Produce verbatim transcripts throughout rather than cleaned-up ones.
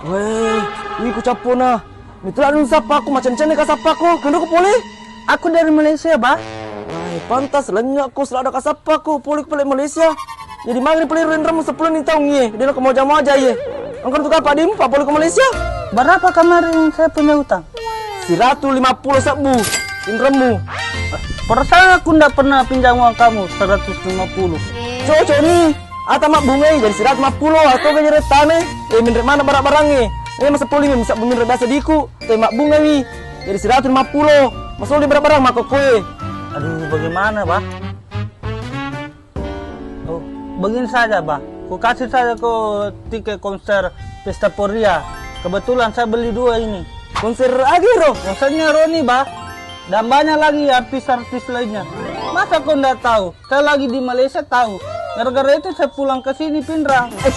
Weh, iko cappona. Mitula nu sappaku, macam-macam ka sappaku. Kenapa ko pole? Aku dari Malaysia, Bah. Wah, pantas lenyak ko selada ka sappaku, pole ko pole Malaysia. Jadi magi pole renremu sepuluh ni tahun ye. Dia nak mau jam aja ye. Engkau tu kapal dimu, pak pole ke Malaysia. Berapa kemarin saya punya utang? Siratu lima puluh sebbu, inremmu. Perasaan aku ndak pernah pinjam uang kamu seratus lima puluh. Cocok ni, ata mabbungai jadi siratu lima puluh atau ke jere tane. Eh, minre mana barang-barang eh. Eh, masa poli mi, bisa minre biasa diku. Te mabbungai jadi siratu lima puluh. Masoli barang-barang mako koe. Aduh, bagaimana, Bah? Oh, begini saja, Bah. Ku kasih saja ko tiket konser Pesta Poria. Kebetulan saya beli dua ini. Konser agi ro? Konsernya Roni, Bah. Dan banyak lagi artis-artis lainnya. Masa kau ndak tahu? Saya lagi di Malaysia tahu. Gara-gara itu saya pulang ke sini, Pinrang. Eh,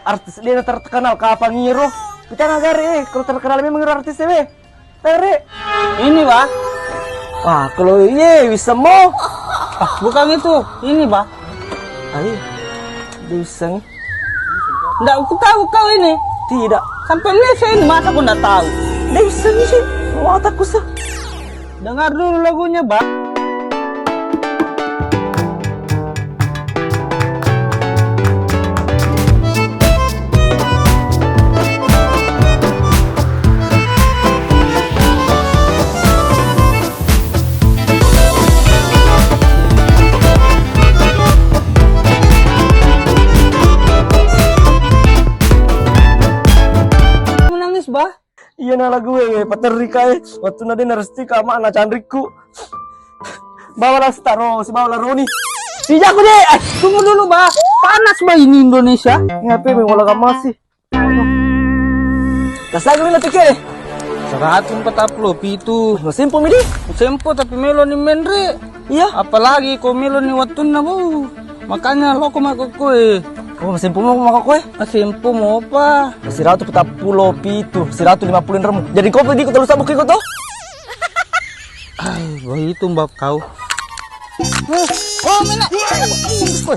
artis dia terkenal kapan ngiro? Kita nggak gare, eh. Kalau terkenal memang ngiro artis, eh. Tere. Ini, Bah. Ah, kalau iye, bisa mo. Ah, bukan itu. Ini, Bah. Ayo. Dia bisa ni. Ndak, aku tahu kau ini. Tidak. Sampai Malaysia ini, masa aku ndak tahu? Dia bisa ni sih. Mau takut sih. Dengar dulu lagunya, Bah. Menangis, Bah? Iya na lagu e, paterri kae. Waktu na de na resti ka ma na canrikku. Bawa la Sitaro, sibawa la Roni. Sijaku de, eh, tunggu dulu, Bah. Panas, Bah, ini Indonesia. Ngapain mi wala masih? Kasih lagi na tiket. Seratus empat puluh pitu. Masempo mi di? Sempo tapi melo ni menre. Iya. Apalagi ko melo ni wattunna, bu. Makanya lo ko mako koe. Oh, masempo mo mako koe? Masempo mo apa? Siratu patappulo pitu, siratu lima puluh inremu. Jadi kopi di ko telu sabuk iko to? Ai, begitu mbak kau. Eh, oh, mena. Koe.